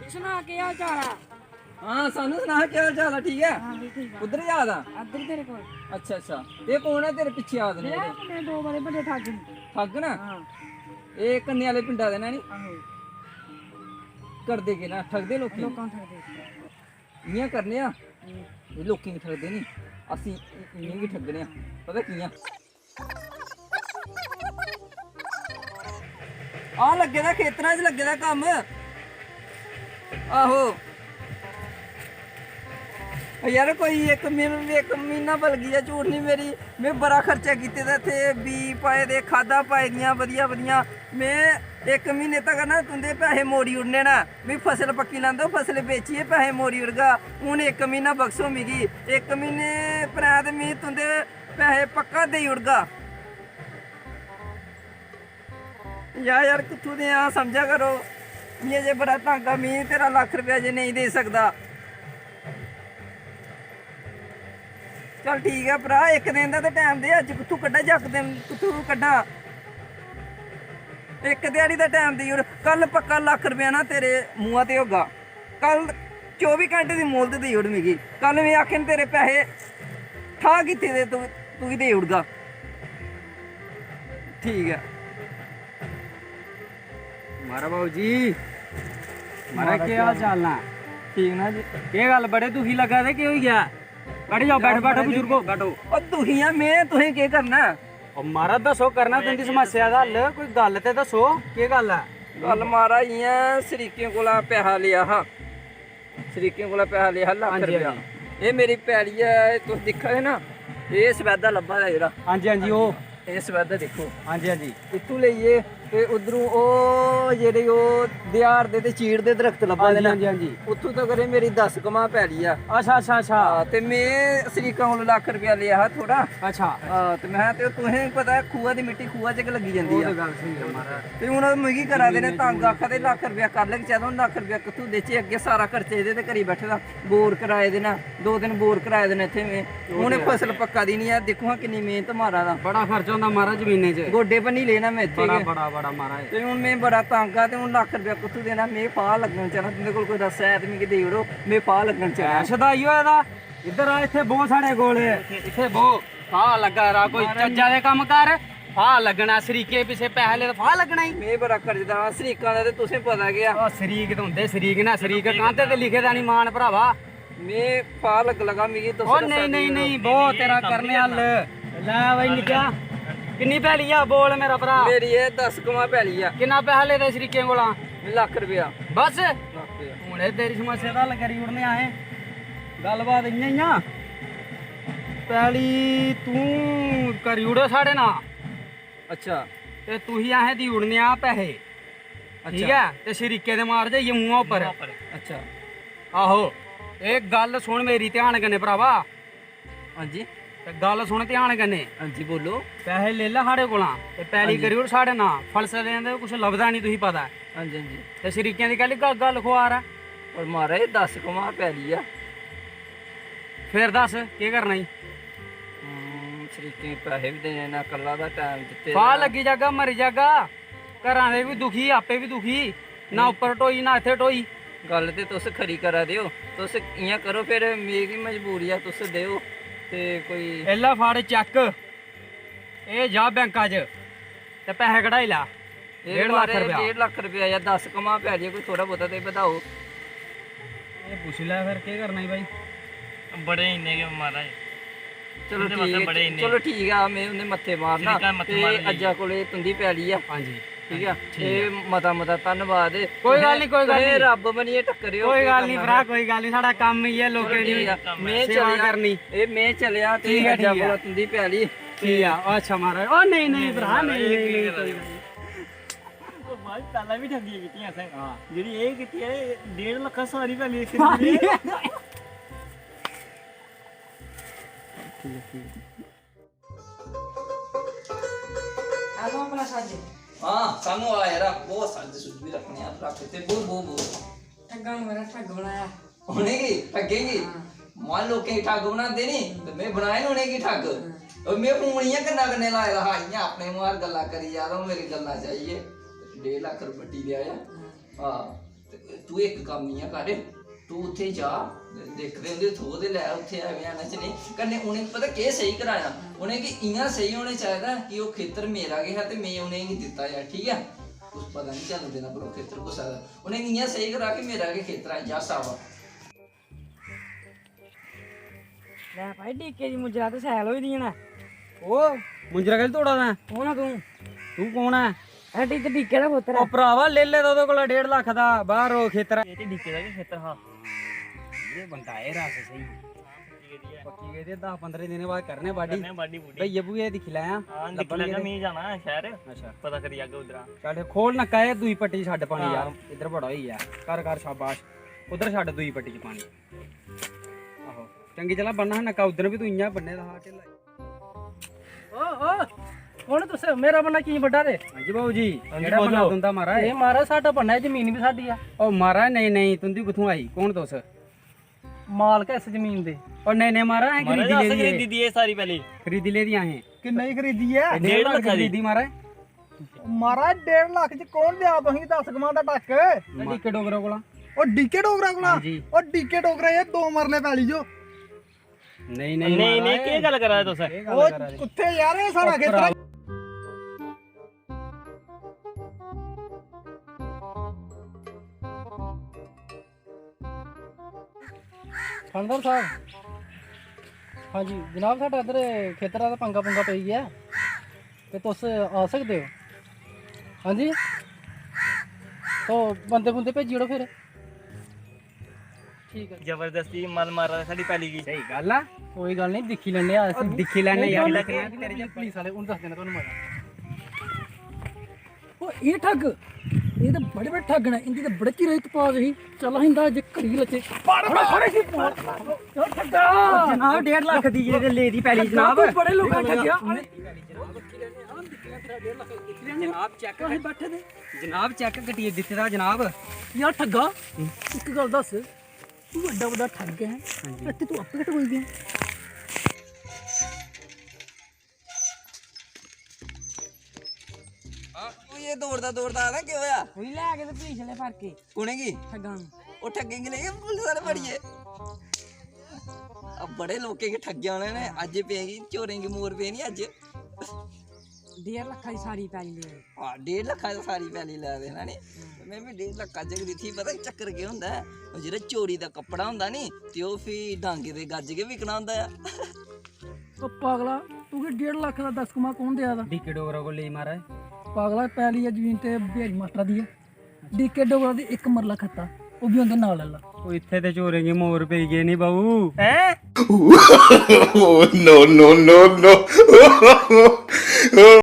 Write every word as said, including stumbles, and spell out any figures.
सना, केह् हाल चाल ऐ? हां, सानू सना, केह् हाल चाल ऐ? ठीक ऐ? हां जी, ठीक ऐ। कुद्धर जा दा? इद्धर तेरे कोल। अच्छा, अच्छा। एह् कौन ऐ तेरे पिच्छे आ दे न जेह्ड़े जेह्ड़े? मुंडे दो बड़े बड्डे ठग न। ठग न? हां। एह् कन्ने आह्ले पिंडा दे न, नी? आहो। करदे केह् न? ठगदे लोकें गी? लोकां ठगदे। इ'यां करने आं, हम्म। एह् लोकें गी ठगदे नी, अस इ-, इ'नेंगी ठगने आं। पता कि'यां? आ लग्गे दा, खेतरां च लग्गे दा कम्म। आहो। यार, कोई इक म्हीन-, इक म्हीना बलगी जा, झूठ निं मेरी, में बड़ा खर्चा कीते दा इत्थै, बीऽ पाए दे, खादां पाई दियां बधिया बधिया। में इक म्हीने तगर ना तुं'दे पैसे मोड़ी ओड़ने न। में फसल पक्की लैन दो, फसल बेचियै पैसे मोड़ी ओड़गा। हून इक म्हीना बख्शो मिगी, इक म्हीने परैंत में तुं'दे पैसे पक्का देई ओड़गा। यार, यार, कुत्थूं दे आं, समझा करो। इ'यां जे बड़ा तंग आं, में तेरा लक्ख रपेआ जे नेईं देई सकदा। चल ठीक ऐ भ्रा, इक दिन दा ते टैम दे, अज्ज कुत्थूं कड्ढां, जकदम कुत्थूं कड्ढां? इक ध्याड़ी दा टैम देई ओड़, कल पक्का लक्ख रपेआ ना तेरे मुंहा ते होगा। कल चौबी घैंटे दी मोह्लत देई ओड़ मिगी। कल में आखे न तेरे पैसे ठा कीते दे तू, तुगी देई ओड़गा। ठीक ऐ। मारा बाबू जी, मारा मारा केह् हाल चाल ना? ठीक ना जी। केह् गल्ल, बड़े दुखी लग्गा दे, केह् होई गेआ? बैठ जाओ, बैठो, बैठो, बजुर्गो, बैठो। ओ दुखी आं में, तुसें केह् करना? ओ मारा दस्सो, करना तुं'दी समस्या दा हल, कोई गल्ल ते दस्सो, केह् गल्ल ऐ? गल्ल मारा इ'यां, शरीकें कोला पैहा लेआ हा, शरीकें कोला पैहा लेआ हा लक्ख हां जी, रपेआ। हां जी। एह् मेरी पैली ऐ, एह् तुस दिक्खा दे ना, एह् सफेदा लब्भा दा जेह्ड़ा। हां जी, हां जी, ओह्। एह् सफेदा दिक्खो। हां जी, हां जी। इत्थूं लेइयै ते उद्धरूं ओह् जेह्ड़े ओह् देहार दे ते चीड़ दे दरख्त लब्भा दे हां जी, ना, हां जी, हां जी। उत्थूं तगर एह् मेरी दस कमां पैली ऐ। अच्छा, अच्छा, अच्छा। हां, ते में शरीकां कोला लक्ख रपेआ लेआ हा थोह्ड़ा। अच्छा। हां, ते में ते तुसें पता ऐ, खूहा दी मिट्टी खूहा च गै लग्गी जंदी ओह् ऐ। ते गल्ल स्हेई ऐ महाराज। ते हून ओह् मिगी करा दे न जमीनै च तंग, आखा दे लक्ख रपेआ कल गै चाहिदा, हून लक्ख रपेआ कुत्थूं देचै? अग्गें सारा खर्चे एह्दे ते करी बैठे दा, बोर कराए दे न, दो दिन बोर कराए दे न इत्थें में। ओह् हून ते एह् है। फसल पक्का दी निं ऐ, दिक्खो हां किन्नी मेह्नत मारा दा। बड़ा खर्चा होंदा महाराज जमीनै च। गोड्डे भन्नी ले ना में इत्थें बड़ा, गै। बड़ा, बड़ा महाराज। ते हून में बड़ा तंग आं ते हून लक्ख रपेआ कुत्थूं देना? में फाह् लग्गन चला, तुं'दे कोल कोई दस्सै ते मिगी देई ओड़ो, में फाह् लग्गन चला। ऐ शदाई होए दा, इद्धर आ, इत्थें बौह् साढ़े कोल, इत्थें बौह्। फाह् लग्गा रा, कोई चज्जा दे कम्म कर, फाह् लग्गना, शरीके पिच्छे पैहे ले ते फाह् लग्गना ई। में बड़ा कर्जदार आं शरीकां दा, ते तुसें पता गै आ। ओ, शरीक ते होंदे शरीक न, शरीक कांधे ते लिखे दा निं मान भरावा। में फाह् लग्ग लगा, मिगी तुस ओ, दस्सा नेईं, नेईं, दे नेईं, बो तेरा करने हल। लै बाई निक्का, किन्नी पैली आ? बोल मेरा भ्रा। मेरी एह् दस कमां पैली आ। किन्ना पैहा लेदा शरीकें कोला? लक्ख रपेआ। बस? लक्ख रपेआ। हून एह् तेरी समस्या दा हल करी ओड़ने असें। गल्लबात इ'यां, इ'यां। पैली तूं करी ओड़ो साढ़े नां। अच्छा। ते तुही असें देई ओड़ने आ पैहे। अच्छा। ठीक ऐ? ते शरीके दे मार जाइयै मुंहा उप्पर। मुंहा उप्पर। अच्छा। आहो। एह् गल्ल सुन मेरी ध्यान कन्नै भरावा। हां जी। ते गल्ल सुन ध्यान कन्नै। हां जी, बोलो। पैहे लेई लै साढ़े कोला ते पैली हां जी। करी ओड़ साढ़े नां। फलसफे दे कुछ लभदा निं, तुगी पता ऐ। हां जी, हां जी। ते शरीकें दी कैह्ली ग-, गल्ल खुआर ऐ? पर महाराज, दस कमां पैली ऐ। फिर दस्स, केह् करना ई? हम्म, शरीकें गी पैहे बी देने न, कल्ला दा टैम दित्ते फाह् दा। लग्गी जागा, मरी जागा। घरा दे बी दुखी, आपे बी दुखी। ना हम्म। उप्पर ढोई, ना इत्थै ढोई। गल्ल ते तुस खरी करा दे ओ। तुस इ'यां करो, फिर मिगी मजबूरी ऐ, तुस देओ ते कोई एल्लै फड़ चैक, एह् जा बैंका च ते पैसे कढाई लै। एह् डेढ़ लक्ख महाराज, रपेआ। डेढ़ लक्ख रपेआ यार, दस कमां पै जाए, कोई थोह्ड़ा बहुता ते बधाओ। एह् पुच्छी लै फिर, केह् करना ई भाई? बड़े इन्ने गै महाराज। चलो उं'दे ठीक बास्तै ऐ, बड़े इन्ने। चलो ठीक ऐ, में उं'दे मत्थे मारना। सिरिका मत्थे ते मारन अज्जा लेई। कोले तुं'दी पैली ऐ। हां जी। ठीक ऐ? ठीक ऐ। एह् मता मता धन्नवाद। कोई गल्ल निं, कोई गल्ल तुसें निं। रब्ब बनियै टक्करेओ, कोई केह् गल्ल निं करना भ्रा, फिर? कोई गल्ल निं, साढ़ा कम्म इ'यै लोकें दी चलो ठीक ऐ, में सेवा चलेआ। करनी। एह् में चलेआ ते ठीक ऐ, अज्जा ठीक ऐ। कोला तुं'दी पैली। ठीक ऐ, अच्छा महाराज। ओ नेईं, नेईं नेईं, भ्रा, नेईं, नेईं, नेईं, नेईं, कोई गल्ल निं। ओ भाई, पैह्लें बी ठगियां कीतियां असें। हां। जेह्ड़ी एह् कीती ऐ, एह् डेढ़ लक्खा सारी पैली इक सारी। ठीक ऐ, ठीक ऐ। आलो अपना सज्ज। हां, सानू आ यारा, बहुत सज्ज सुज्ज भी रखने आ, रख ते बो, बो, बो। ठग्गा मेरा ठग बनाया। उ'नेंगी, ठग्गें गी? हां। मां लोकें गी ठग बनांदे नी, ते में बनाए न उ'नेंगी ठग। हां। और में फोन इ'यां कन्ना कन्नै लाए दा हा, इ'यां अपने मुहार गल्लां करी जा दा, ओह् मेरी गल्लां च आई गे। डेढ़ लक्ख रपेआ बट्टी देआ जा। हां। हां। तू इक कम्म इ'यां कर, तू उत्थै जा, दिखदे उं'दे थोह् ते लै, उत्थै हैन च नेईं। कन्नै उ'नें पता केह् स्हेई कराया, उ'नेंगी इ'यां स्हेई होना चाहिदा कि ओह् खेतर मेरा गै हा ते में उ'नेंगी दित्ता ऐ, ठीक ऐ? कुछ पता निं चलन देना भला ओह् खेतर कुसै दा। उ'नेंगी इ'यां स्हेई करा कि मेरा गै खेतर ऐ, जा सावा। लै भाई, डीके दी मुंजरा ते शैल होई दियां न। ओह् मुंजरा कैल्ली तोड़ा दा ऐ? कौन आ तूं? तू कौन ऐ? अरे, इक डीके दा पुत्तर ओ ऐ। भरावा, लेई ले ओह्दे कोला डेढ़ लक्ख दा बाहर ओह् खेतर। ਇਹ ਤੇ ਡੀਕੇ ਦਾ ਵੀ ਖੇਤਰ ਹਾਂ ਇਹ ਬੰਦਾ ਹੈ ਰਾਸ ਸਹੀ। ਪੱਕੀ ਗਈ ਹੈ ਪੱਕੀ ਗਈ ਤੇ ਦਸ ਪੰਦਰਾਂ ਦਿਨ ਬਾਅਦ ਕਰਨੇ ਬਾਡੀ। ਕਰਨੇ ਬਾਡੀ ਬੂਡੀ ਭਈਏ ਭੂਏ ਦਿਖੀ ਲਾਇਆ। ਹਾਂ, ਦਿਖ ਲਾਂਗਾ, ਮੈਂ ਜਾਣਾ ਹੈ ਸ਼ਹਿਰ। ਅੱਛਾ। ਪਤਾ ਕਰੀ ਅੱਗੇ ਉਧਰ। ਚੱਲ ਖੋਲ ਨਾ ਕਾਏ ਦੂਈ ਪੱਟੀ ਛੱਡ ਪਾਣੀ ਹਾਂ। ਯਾਰ। ਇੱਧਰ ਬੜਾ ਹੋਈ ਆ। ਕਰ ਕਰ ਸ਼ਾਬਾਸ਼। ਉਧਰ ਛੱਡ ਦੂਈ ਪੱਟੀ ਚ ਪਾਣੀ। ਆਹੋ। ਚੰਗੀ ਚਲਾ ਬੰਨਾ ਨੱਕਾ ਉਧਰ ਵੀ ਤੂੰ ਇੰਨਾ ਬੰਨੇ ਦਾ ਢਿੱਲਾ। ਓ ਓ ਕੌਣ ਤੁਸੀਂ? ਮੇਰਾ ਬੰਨਾ ਕੀ ਵੱਡਾ ਰੇ? ਹਾਂਜੀ ਬਾਊ ਜੀ। ਹਾਂਜੀ ਕਿਹੜਾ ਬਾਊ ਬੰਨਾ ਜੀ। ਤੁੰਦਾ ਮਾਰਾ ਇਹ ਹੈ? ਮਾਰਾ ਸਾਡਾ ਬੰਨਾ ਹੈ, ਜ਼ਮੀਨ ਵੀ ਸਾਡੀ ਆ। ਉਹ ਮਾਰਾ ਨਹੀਂ ਨਹੀਂ, ਤੁੰਦੀ ਕਿੱਥੋਂ ਆਈ? ਕੌਣ ਦੋਸ? ਮਾਲਕ ਹੈ ਇਸ ਜ਼ਮੀਨ ਦੇ। ਉਹ ਨਹੀਂ ਨਹੀਂ ਮਾਰਾ, ਹੈ ਮਾਰਾ ਖਰੀਦੀ ਅਸ ਲੈ ਦੀ ਖਰੀਦੀ ਦੀ ਹੈ ਸਾਰੀ ਪਹਿਲੀ। ਖਰੀਦੀ ਲੈ ਦੀ ਆਹੇ। ਕਿੰਨਾ ਹੀ ਖਰੀਦੀ ਹੈ? ਡੇਢ ਲੱਖ ਦੀ। ਖਰੀਦੀ ਮਾਰਾ। ਮਾਰਾ ਡੇਢ ਲੱਖ ਚ ਕੌਣ ਦਿਆ ਤੁਸੀਂ? ਦਸ ਕਮਾਂ ਦਾ ਟੱਕ। ਡੀਕੇ ਡੋਗਰਾ ਕੋਲਾ। ਉਹ ਡੀਕੇ ਡੋਗਰਾ ਕੋਲਾ? ਹਾਂਜੀ। ਉਹ ਡੀਕੇ ਡੋਗਰਾ ਇਹ ਦੋ ਮਰਲੇ ਪੈਲੀ ਜੋ। ਨਹੀਂ ਨਹੀਂ ਨਹੀਂ ਨਹੀਂ ਮਾਰਾ, ਕੀ ਗੱਲ ਕਰਾ ਰਹੇ ਤੁਸੀਂ? ਇਹ ਗੱਲ ਉਹ ਕਰਾ ਦੇ। ਕਿੱਥੇ ਯਾਰ, ਇਹ ਸਾਰਾ ਉਹ ਖੇਤਰ। ਭਰਾ। ਥਾਣੇਦਾਰ ਸਾਹਿਬ। ਹਾਂਜੀ ਜਨਾਬ, ਸਾਡਾ ਇੱਧਰ ਖੇਤਰਾਂ ਦਾ ਪੰਗਾ ਪੁੰਗਾ ਪਈ ਗਿਆ ਤੇ ਤੁਸੀਂ ਆ ਸਕਦੇ ਹੋ। ਹਾਂਜੀ। ਤੋ ਬੰਦੇ ਬੁੰਦੇ ਭੇਜੀ ਓੜੋ ਫਿਰ। ਠੀਕ ਹੈ। ਜ਼ਬਰਦਸਤੀ ਮਲ ਮਾਰਾ ਸਾਡੀ ਪਹਿਲੀ ਕੀ। ਸਹੀ ਗੱਲ ਆ। ਕੋਈ ਗੱਲ ਨਹੀਂ, ਦਿਖੀ ਲੈਣੇ ਆ ਉਹ ਅਸੀਂ। ਦਿਖੀ ਲੈਣੇ ਨਹੀਂ, ਯਾਰ। ਨਹੀਂ, ਨਹੀਂ, ਨਹੀਂ, ਪੁਲਿਸ ਵਾਲੇ ਉਹਨੂੰ ਦੱਸ ਦੇਣਾ ਤੁਹਾਨੂੰ ਮੈਂ। ਉਹ ਇਹ ਠੱਗ, ਇਹ ਤਾਂ ਬੜੇ ਬੜੇ ਠੱਗ ਨੇ, ਇਹਦੀ ਤਾਂ ਬੜੇ ਚਿਰੇ ਤਪਾਸ ਸੀ। ਚੱਲ ਹਿੰਦਾ ਅੱਜ ਕਰੀ ਲੱਚੇ। ਫੜ ਫੜ ਫੜ ਸੀ। ਉਹ ਠੱਗਾ। ਜਨਾਬ ਡੇਢ ਲੱਖ ਦੀ ਇਹਦੇ ਲੈ ਦੀ ਪੈਲੀ ਜਨਾਬ। ਤੂੰ ਬੜੇ ਲੋਕਾਂ ਨੇ ਠੱਗਿਆ। ਜਨਾਬ ਚੈੱਕ ਅਸੀਂ ਬੈਠੇ ਨੇ। ਜਨਾਬ ਚੈੱਕ ਕਟੀਏ ਦਿੱਤੇ ਦਾ ਜਨਾਬ। ਯਾਰ ਠੱਗਾ, ਇੱਕ ਗੱਲ ਦੱਸ, ਤੂੰ ਐਡਾ ਵੱਡਾ ਠੱਗ ਹੈ, ਇੱਥੇ ਤੂੰ ਆਪੇ ਕਟਵਾਈ ਗਿਆ। ਹਾਂ, ਉਹ ਇਹ ਦੌੜਦਾ ਦੌੜਦਾ ਆਦਾ, ਕੀ ਹੋਇਆ? ਉਹੀ ਲੈ ਕੇ ਤੇ ਪੁਲਿਸ ਵਾਲੇ ਫੜ ਕੇ। ਕੁਣੇ ਕੀ? ठगां। ਉਹ ठगे गी लेके पुलिस वाले फड़िए। अब बड़े लोकें के ठगे होने ने, अज्ज पेगी चोरें की मोर पे नहीं अज्ज। डेढ़ लक्खा दी सारी पैली ले। ਹਾਂ, डेढ़ लक्खा दी सारी पैली लै दे ना नी। मैं भी डेढ़ लक्खा च दी थी। पता चक्कर केह् होंदा ऐ, ओह् जेह्ड़ा चोरी दा कपड़ा होंदा नी, ते ओह् फ्ही डांगे दे गज्ज गै बिकना होंदा ऐ। ਉਹ ਪਾਗਲਾ, ਤੂੰ ਕੀ डेढ़ ਲੱਖ ਦਾ दस कमां कौन देआ दा? ਡੀਕੇ ਡੋਗਰਾ ਕੋਲ ਲਈ ਮਾਰਾ। पागला, पैली ऐ जमीन ते ब्याज मास्टर दी ऐ। ਡੀਕੇ ਡੋਗਰਾ ਦੀ ਇੱਕ ਮਰਲਾ ਖੱਤਾ, ਉਹ ਵੀ ਉਹਦੇ ਨਾਲ ਲੈ ਲਾ। ਉਹ ਇੱਥੇ ਤੇ ਚੋਰੇ ਕੀ ਮੋਰ ਪਈ ਗਏ ਨਹੀਂ ਬਾਊ। ਹੈ। Oh, no, no, no, no.